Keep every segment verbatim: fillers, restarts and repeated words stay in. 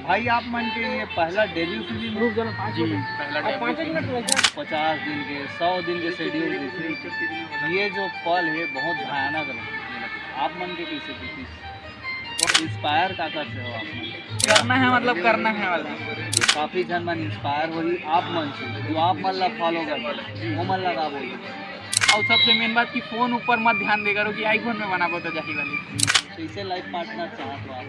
भाई, आप मन के ये पहला डेब्यू फिल्म है? रुक जाना, पाँच जी, मिनट। पहला अब डेब्यू पाँच फिल्म। मिनट लग जाए। पचास दिन के, सौ दिन के शेड्यूल रहिथे। ये जो पल है, बहुत भयानक रहिथे। आप मन के कैसे बीतिस? इंस्पायर काकर से हो आप मन? करना है, मतलब, करना है वाला। काफी झन मन इंस्पायर होही आप मन से, जो आप मन ला फॉलो करथे, वो मन ला का बोलहू? और सबसे मेन बात कि फोन ऊपर मत ध्यान दे करो कि आईफोन में बनाबो तो जाही वाली। कैसे लाइफ पार्टनर चाहत हो आप?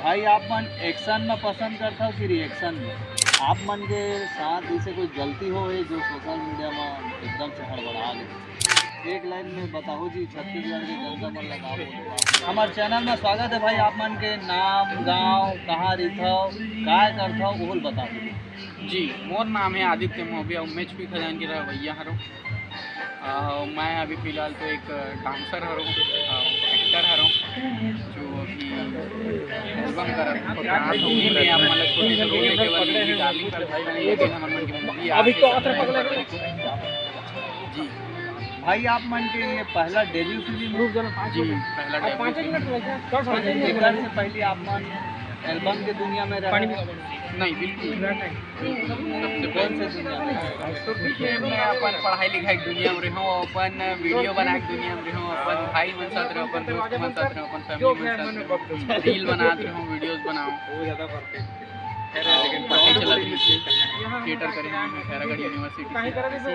भाई, आप मन एक्शन में पसंद करथव कि रिएक्शन में? आप मन के साथ जैसे कोई गलती होए जो सोशल मीडिया में एकदम से हड़बड़ा गए, एक लाइन में बताओ जी, छत्तीसगढ़ के जनता मन ला का बोलबो आप? हमार चैनल में स्वागत है भाई, आप मन के नाम, गांव, कहाँ रहिथव, काय करथव, ओहू ल बताओ। जी, मोर नाम है आदित्य मौर्य, मैं एचपी खजान के रहवैया हरों। अ, मैं अभी फिलहाल तो एक डांसर हरों, अ, एक्टर हरों, जो अभी एल्बम करत हूँ। तो आप मन ला छोटे से रोल लेके वाली डार्लिंग कर भाई, ये दिन हमन मन के मूवी अभी तो आते हैं। जी। भाई, आप मन के ये पहला डेब्यू फिल्म? रुक जाना, पाँच जी, मिनट। पहला अब डेब्यू पाँच फिल्म। मिनट लग जाए, दस मिनट। एकर से पहले आप मन एल्बम के दुनिया में रहे? नहीं, बिल्कुल नहीं। बिल्कुल, सबसे कौन से दुनिया में? तो भी मैं अपन पढ़ाई लिखाई के दुनिया में रहूँ, अपन वीडियो बनाए के दुनिया में रहूँ, अपन भाई मन साथ रहूँ, अपन दोस्त मन साथ रहूँ, अपन फैमिली मन साथ रहूँ, रील बनात रहूँ, वीडियोज बनाऊँ। वो ज़्यादा परफेक्ट। पढ़ाई चलत रहिस, थिएटर करे हन खैरागढ़ यूनिवर्सिटी से।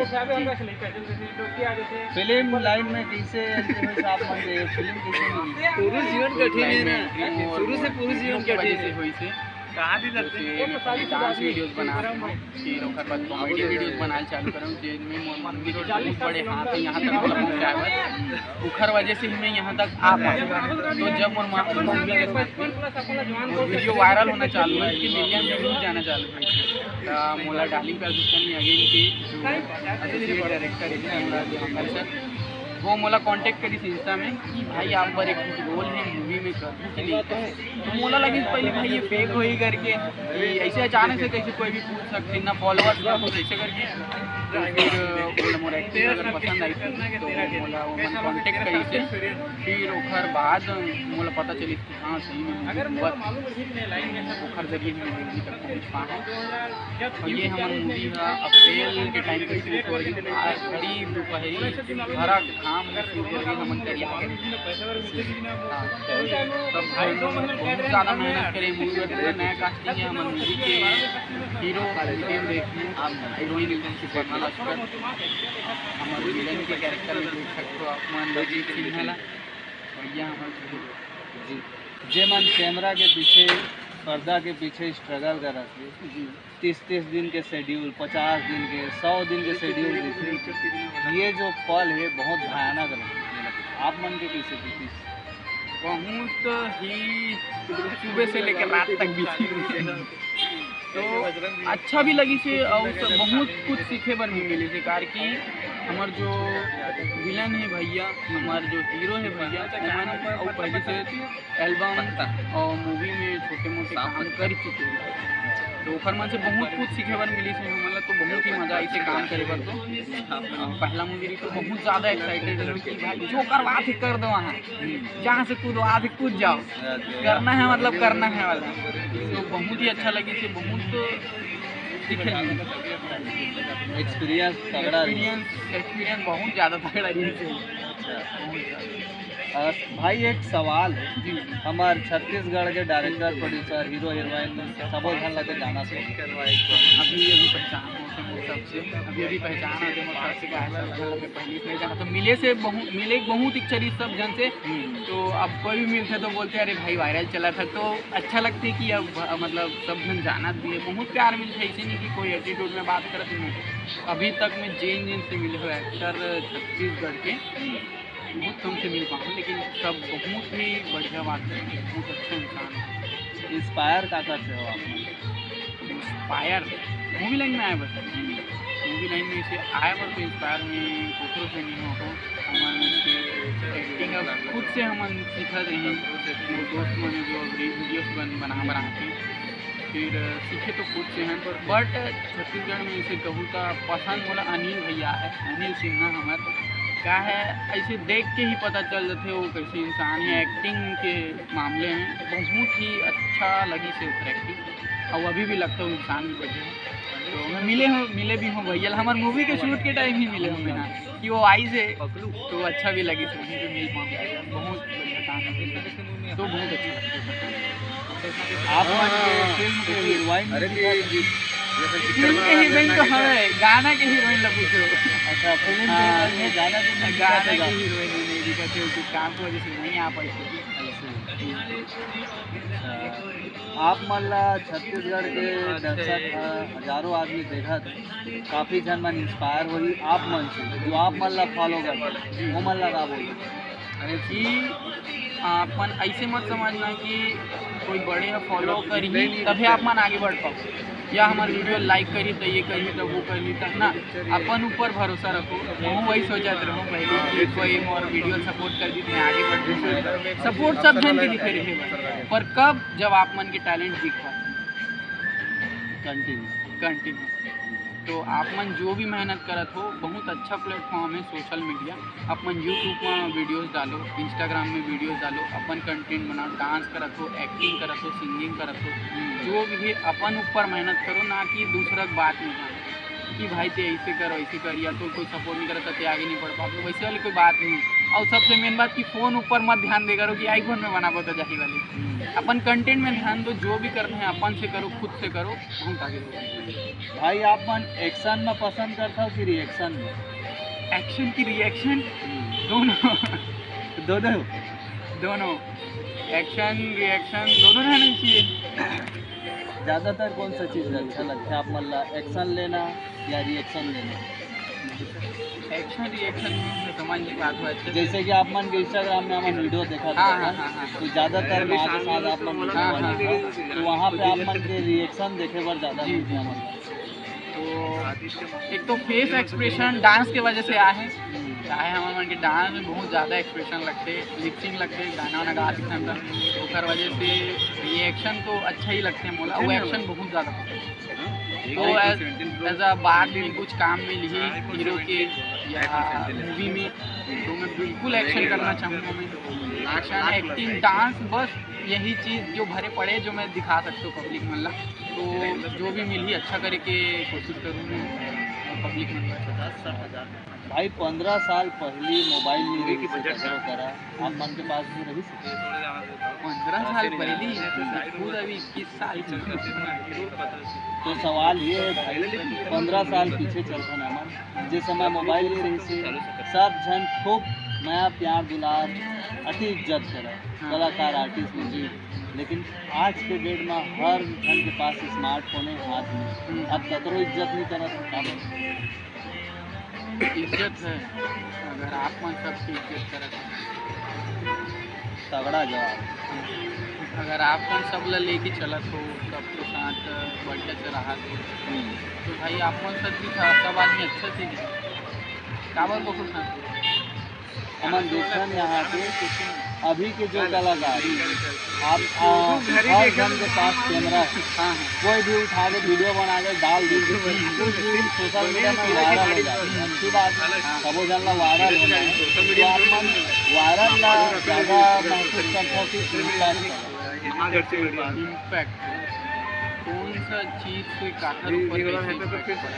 फिल्म लाइन में कैसे एंट्री होइस आप मन के? फिल्म कैसे मिली? पुरुष जीवन कठिन है ना, शुरू से पुरुष जीवन कठिन है। होइस हे। जैसे पहले डांस वीडियोज बनात हूँ, फिर ओकर बाद कॉमेडी वीडियोज बनाए चालू करम, जेन में मोर मम्मी के बहुत बड़े हाथ है, यहाँ तक पहुँचाए बर। ओखर वजह से ही मैं यहाँ तक आ पाए। तो जब मोर मा-, मम्मी के साथ में मोर वीडियो वायरल होना चालू है, उसके मिलियन व्यूज जाना चालू है, तो मोला डार्लिंग प्यार सिस्टम में अगेन के जो एसोसिएट डायरेक्टर है, वो मोला कॉन्टैक्ट करिस इंस्टा में कि भाई, आप बर एक रोल है मूवी में, कर दो कि नहीं? तो मोला लगिस पहले, भाई, ये फेक होही करके, कि ऐसे अचानक से कैसे कोई भी पूछ सकथे, ना फॉलोअर्स ना कुछ, ऐसे करके। तो फिर मोला मोर एक्टिंग अगर पसंद आई थी, तो मोला ओमन कॉन्टैक्ट करिस हे। फिर ओखर बाद मोला पता चलिस कि हाँ, सही में मूवी होवत हे। ओखर जरिए हम मूवी तक पहुँच पाए हैं। और ये हमर मूवी ह अप्रैल के टाइम पे शूट हो रही है, आज घड़ी दोपहरी भरा घाम में शूट हो रही है, हमन करिया के। हाँ, तब भाई बहुत ज़्यादा मेहनत करे मूवी में, पूरा नया कास्टिंग है हमर मूवी के। हीरो हीरोइन देखिए, आप हीरोइन एकदम सुपर्णा लश्कर, हमर विलेन के कैरेक्टर में देख सकते हो आप, मान लो जी, सिंह ला, भैया हमर जी। जे मन कैमरा के पीछे, पर्दा के पीछे स्ट्रगल करत हे, जी। तीस तीस दिन के शेड्यूल, पचास दिन के, सौ दिन के शेड्यूल रहिथे। ये जो पल है, बहुत भयानक रहिथे। आप मन के कैसे बीतिस? बहुत ही सुबह से लेकर रात तक बीती। तो अच्छा भी लगिस हे और सब बहुत कुछ सीखे बर भी मिलिस हे, कार कि हमर जो विलेन है भैया, हमर जो हीरो है भैया, ओमन अउ पहले से एल्बम और मूवी में छोटे मोटे काम कर चुके हैं, तो ओकर मन से बहुत कुछ सीखे बर मिलिस हे हमन ला। तो बहुत ही मजा आइस हे काम करे बर। तो पहला मूवी रही तो बहुत ज़्यादा एक्साइटेड रहे कि भाई जो करवात हे कर दो, वहाँ जहाँ से कूदवात हे कूद जाओ, करना है, मतलब, करना है वाला। तो बहुत ही अच्छा लगिस हे, बहुत सीखे मिलिस। एक्सपीरियंस तगड़ा रहिस। एक्सपीरियंस, एक्सपीरियंस बहुत ज़्यादा तगड़ा रहिस हे। अच्छा। बहुत ज़्यादा। अ, भाई, एक सवाल है। जी। हमार छत्तीसगढ़ के डायरेक्टर, प्रोड्यूसर, हीरो, हीरोइन, सबो झन ला तो जाना चाहिए। अभी अभी पहचान होत हे मोर सबसे, अभी अभी पहचान होत हे मोर सबसे, का है, सब झन ला मैं पहली से नहीं जाना। तो मिले से बहुत, मिले बहुत इच्छा रही सब झन से। हम्म। तो अब कोई भी मिलथे तो बोलथे, "अरे भाई, वायरल चलत हे।" तो अच्छा लगथे कि अब, मतलब, सब झन जानत भी है, बहुत प्यार मिलथे। ऐसे नहीं कि कोई एटीट्यूड में बात करत नहीं। अभी तक मैं जेन जेन से मिले हो एक्टर छत्तीसगढ़ के, बहुत कम से मिल पाऊँ, लेकिन सब बहुत ही बढ़िया बात है, बहुत अच्छा इंसान है। इंस्पायर काकर से हो आप? इंस्पायर मूवी लाइन में आए बस। मूवी लाइन में से आए बर तो इंस्पायर में कोकरो से नहीं हो, हो। हमन के एक्टिंग अब खुद से हमन सीखत रही, वो दोस्त मन जो अभी वीडियोस बन, बना, बना के फिर सीखे तो खुद से हैं, but छत्तीसगढ़ में इसे कहूँ तो पसंद मोला अनिल भैया है, अनिल सिन्हा हमारे। क्या है, ऐसे देख के ही पता चल जाते वो कैसे इंसान है। एक्टिंग के मामले में बहुत ही अच्छा अच्छा लगिस हे ओकर एक्टिंग, अउ अभी भी लगता हूँ इंसान भी बचे हे। तो मैं मिले हूँ, मिले भी हूँ भैया, हमार मूवी के शूट के टाइम ही मिले हूँ मैं, हाँ, कि वो आइस हे, तो अच्छा भी लगिस हे, वहीं पे मिल पाऊँ, बहुत बढ़िया काम है, तो बहुत अच्छा लगता है। आप मन के फिल्म के हीरोइन भी अरे दिखा जी, जी, जैसे कि फिल्म के हीरोइन तो हवे, गाना के हीरोइन ला पूछो। अच्छा, फिल्म के हाँ। हीरोइन में गाना के नहीं गाना दिखा के था। हीरोइन नहीं दिखा थे, कुछ काम की वजह से नहीं आ पाई थी। अच्छा। आप मन ला छत्तीसगढ़ के दर्शक ह, हजारों आदमी देखत, काफी झन मन इंस्पायर होही आप मन से, जो आप मन ला फॉलो करत, वो मन ला का बोलबो? अरे जी, अपन ऐसे मत समझना कि कोई बड़े ह फॉलो करही तभे आप मन आगे बढ़ पाओ, या हमार वीडियो लाइक करही तो ये करही तो वो करही तो ना, अपन ऊपर भरोसा रखो। मैं वही सोचत रहूँ पहले कि कोई मोर वीडियो सपोर्ट कर दी तो मैं आगे बढ़ जाऊँ। सपोर्ट सब झन के दिखे रहे, पर कब, जब आप मन के टैलेंट दिख पाए। कंटिन्यू। कंटिन्यू। तो आप मन जो भी मेहनत करत हो, बहुत अच्छा प्लेटफॉर्म है सोशल मीडिया। आप मन यूट्यूब में वीडियोस डालो, इंस्टाग्राम में वीडियोस डालो, अपन कंटेंट बनाओ, डांस करत हो, एक्टिंग करत हो, सिंगिंग करत हो, जो भी है अपन ऊपर मेहनत करो, ना कि दूसरा के बात में जाओ कि भाई ते ऐसे कर, वैसे कर, या तो कोई सपोर्ट नहीं करता ते आगे नहीं बढ़ पाते, वैसे वाली कोई बात नहीं। और सबसे मेन बात कि फोन ऊपर मत ध्यान दे करो कि आईफोन में बनाबो तो जाही वाली। अपन कंटेंट में ध्यान दो, जो भी करना है अपन से करो, खुद से करो, बहुत आगे बढ़ो। भाई, आप मन एक्शन में पसंद करता हो कि रिएक्शन में? एक्शन की रिएक्शन दोनों। दोनों। दोनों, एक्शन रिएक्शन दोनों रहना चाहिए। ज्यादातर कौन सा चीज अच्छा लगता है आप मन ला, एक्शन लेना या रिएक्शन लेना? एक्शन रिएक्शन में समझ नहीं पाता हूँ अच्छे से। जैसे कि आप मन के इंस्टाग्राम में हमन वीडियो देखा हाँ, था, हाँ, हाँ, हाँ, हाँ। तो ज्यादातर माँ के साथ आप मन वीडियो हाँ, हाँ, बनाते हाँ। हो, तो वहाँ पे आप मन के रिएक्शन देखे बर ज्यादा जी, मिलते हैं जी। हमन ला। तो एक तो फेस एक्सप्रेशन डांस के वजह से आए हैं, चाहे हमर मन के डांस में बहुत ज्यादा एक्सप्रेशन लगते, लिपसिंग लगते, गाना वाना गाते टाइम पर, तो ओकर वजह से रिएक्शन तो अच्छा ही लगते हैं मोला, वो एक्शन बहुत ज्यादा पसंद है। तो एज अ बाद में कुछ काम में लिही हीरो के या मूवी में, तो मैं बिल्कुल एक्शन करना चाहूँगा। मैं एक्शन, एक्टिंग, डांस, बस यही चीज़ जो भरे पड़े जो मैं दिखा सकता हूँ पब्लिक मन ला। तो जो भी मिलही अच्छा करे के कोशिश करूँ मैं पब्लिक मन ला। भाई, पंद्रह साल पहली मोबाइल नहीं रही थी, ककरो करा, आप मन के पास भी रही थी? पंद्रह साल पहली, खुद अभी इक्कीस साल की। तो सवाल ये है भाई, पंद्रह साल पीछे चलथन हमन, जे समय मोबाइल नहीं रही थी, सब झन खूब मया प्यार दुलार अति इज्जत करा, हाँ। कलाकार, आर्टिस्ट, म्यूजिक, लेकिन आज के डेट में हर झन के पास स्मार्टफोन है हाथ में। हम्म। अब ककरो इज्जत नहीं करत, का बोलते? इज्जत है, अगर आप मन सबकी इज्जत करत हो। तगड़ा जवाब। अगर आप मन सब ला लेके चलत हो, सबके साथ बढ़िया से रहत हो, हम्म। तो भाई आप मन सब भी था, सब आदमी अच्छा से जी। काबर बकुल खान? हमन देखथन यहाँ के अभी के जो कलाकार, आप, आ, हर जन के पास कैमरा है, हाँ, हाँ। कोई भी उठा के वीडियो बना के डाल दे, कुछ दिन सोशल मीडिया में वायरल हो जाए, अच्छी बात है, सबो जन ला वायरल होना है। तो आप मन वायरल ला ज्यादा महसूस करता कि इम्पैक्ट? इम्पैक्ट कौन सा चीज़ से काकर ऊपर कैसे इम्पैक्ट पड़ा?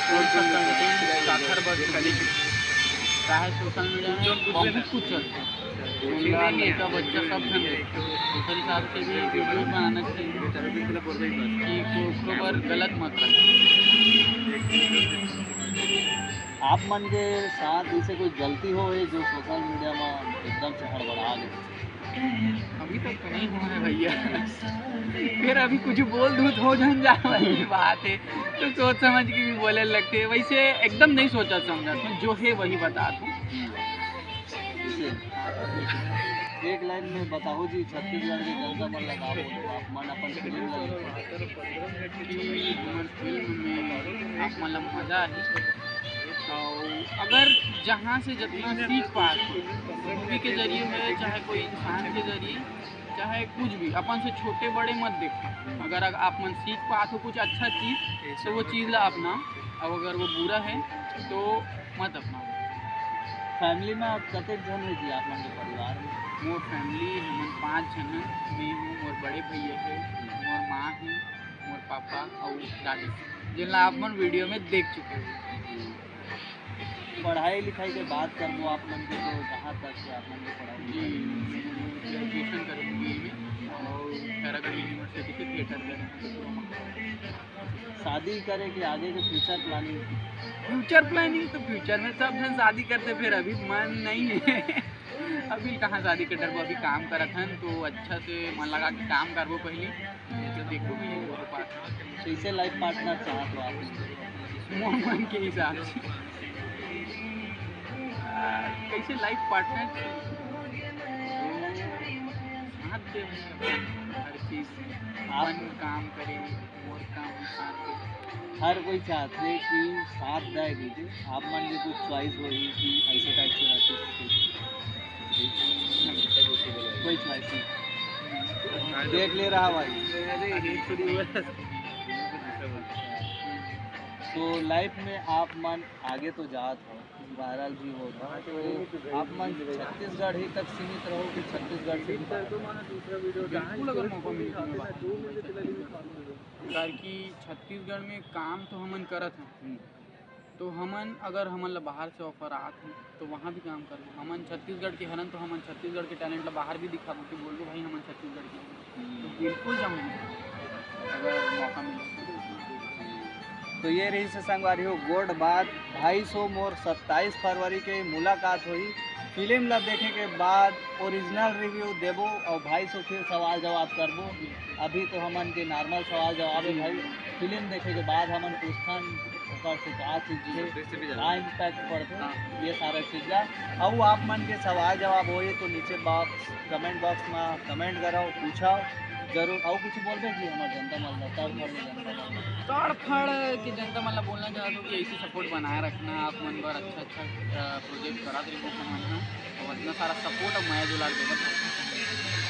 कौन सा कंटेंट काकर बर, चाहे सोशल मीडिया में बहुत कुछ चलता है, लड़का बच्चा सब झन देखते हैं। ओकर हिसाब से भी वीडियो बनाना चाहिए कि को-, ओकर बर गलत मत रहे। आप मन के साथ ऐसे कोई गलती हो है जो सोशल मीडिया में एकदम से हड़बड़ा गए? अभी तक तो नहीं हुआ है भैया। फिर अभी कुछ बोल दूँ तो हो झन जा वाली बात है, तो सोच समझ के भी बोले लगते हैं। वैसे एकदम नहीं सोचा समझा, तो जो है वही बता दूँ। एक लाइन में बताओ जी, छत्तीसगढ़ के जनता मन ला का बोलबो, आप मन अपन फीलिंग ला लिखो। कि हमर फिल्म में आप मन ला मजा आही। अउ अगर जहाँ से जितना सीख पात हो, मूवी के जरिए हो, चाहे कोई इंसान के जरिए, चाहे कुछ भी, अपन से छोटे बड़े मत देखो। अगर अग-, आप मन सीख पात हो कुछ अच्छा चीज़, तो वो चीज़ ला अपनाओ, और अगर वो बुरा है, तो मत अपनाओ। फैमिली में आप कतेक झन हो जी, आप मन के परिवार में? मोर फैमिली, हमन पाँच झन हन। मैं हूँ, मोर बड़े भैया हे, मोर माँ हे, मोर पापा अउ दादी, जेन ला आप मन वीडियो में देख चुके हो। पढ़ाई लिखाई के बात करबो आप मन के, तो कहाँ तक के आप मन के पढ़ाई जी, लिखाई? मैं ग्रेजुएशन करे हूँ बीए में, और खैरागढ़ यूनिवर्सिटी से थिएटर करे हूँ, डिप्लोमा। शादी करे के आगे के फ्यूचर प्लानिंग? फ्यूचर प्लानिंग तो फ्यूचर में सब झन शादी करते, फिर अभी मन नहीं है। अभी कहाँ शादी के डरबो, अभी काम करत हन तो अच्छा से मन लगा के काम करबो पहली, तो देखो भी नहीं हो पाता। कैसे लाइफ पार्टनर चाहत हो आप? मोर मन के हिसाब से। आ, कैसे लाइफ पार्टनर साथ दे, हर चीज आप मन काम करे, मोर काम साथ दे। हर कोई चाहते कि साथ दे दीजिए, आप मन के कुछ चॉइस होही कि ऐसे टाइप से रहती? कोई चॉइस नहीं, देख ले रहा भाई। तो लाइफ में आप मन आगे तो जात हो, वायरल भी होत हो, तो आप मन छत्तीसगढ़ ही तक सीमित रहो कि छत्तीसगढ़ से भी बाहर? बिल्कुल, अगर मौका मिले तो मैं बाहर जाऊँ। काहे कि छत्तीसगढ़ में काम तो हमन करत हन, हम्म। तो हमन अगर हमन ला बाहर से ऑफर आत हे तो वहाँ भी काम करबो। हमन छत्तीसगढ़ के हरन तो हमन छत्तीसगढ़ के टैलेंट ला बाहर भी दिखाबो कि बोलबो भाई हमन छत्तीसगढ़ के हरन। तो बिल्कुल जाऊँ, अगर मौका मिले तो। तो ये रहिस संगवारी हो गोठ बात भाई सो मोर सत्ताईस फरवरी के मुलाकात होही। फिल्म ला देखे के बाद ओरिजिनल रिव्यू देबो और भाई सो फिर सवाल जवाब करबो। अभी तो हमन के नॉर्मल सवाल जवाब है भाई, फिल्म देखे के बाद हमन पूछथन ओकर से का चीज है, का इम्पैक्ट पड़थे, ये सारा चीज ला। अउ आप मन के सवाल जवाब होही तो नीचे बॉक्स, कमेंट बॉक्स में कमेंट करव, पूछव जरूर। अउ कुछ बोलबे कि हमर जनता मन ला, तड़फड़ ले जनता मन ला? तड़फड़ के जनता मन ला बोलना चाहत हूँ कि ऐसे सपोर्ट बनाए रखना, आप मन बर अच्छा अच्छा प्रोजेक्ट करत रहिबो हमन ह, और इतना सारा सपोर्ट और मया दुलार देवत रहो।